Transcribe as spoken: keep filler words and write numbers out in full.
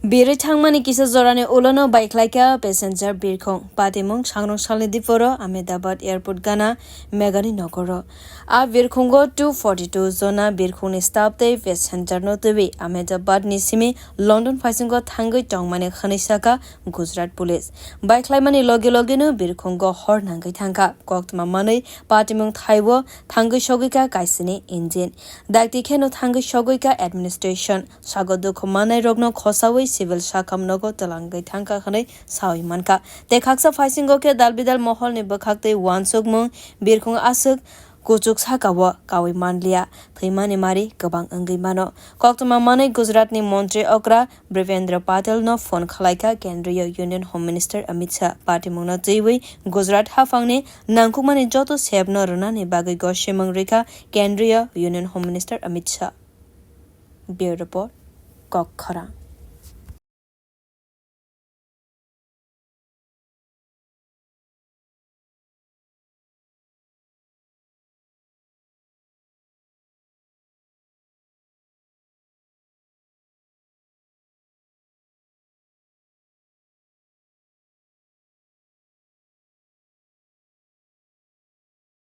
Birwi thangmani kisa jorani ulono baikhlaikha passenger birkhong. Patimung sangrong salni diporo Ahmedabad Airport gana Megani nogoro. A birkhongo two forty two jona birkhongni staff tei passenger no twiwi Ahmedabad ni simi London phaisingo thangwi tongmani hwnwi saka Gujarat Police. Baikhlaimani loge logeno birkhongo hor nangwi thangkha. Koktwma manwi patimung thaibo thangwi sogwikha kaisini engine. Dakti kheno thangwi sogwikha administration. Sago dukhu mannairokno khosawi civil sakham nogo twlangwi thangkha hwnwi sawi mankha. Tei khaksa phaisingo khe dalbidal moholni bwkhaktwi uansukmung birkhung aswk kuchuk sakao kawi manliya, thwimani mari kwbang wngwi mano. Koktwma manwi Gujaratni montri okra Brivendra Patelno phone khwlaikha Kendriya Union Home Minister Amit Shah. Patimungno twiwi Gujarat haphangni nangkukmani joto sepno rwnani bagwi gosimung rwkha Kendriya Union Home Minister Amit Shah. Bureau Report, Kok Khorang.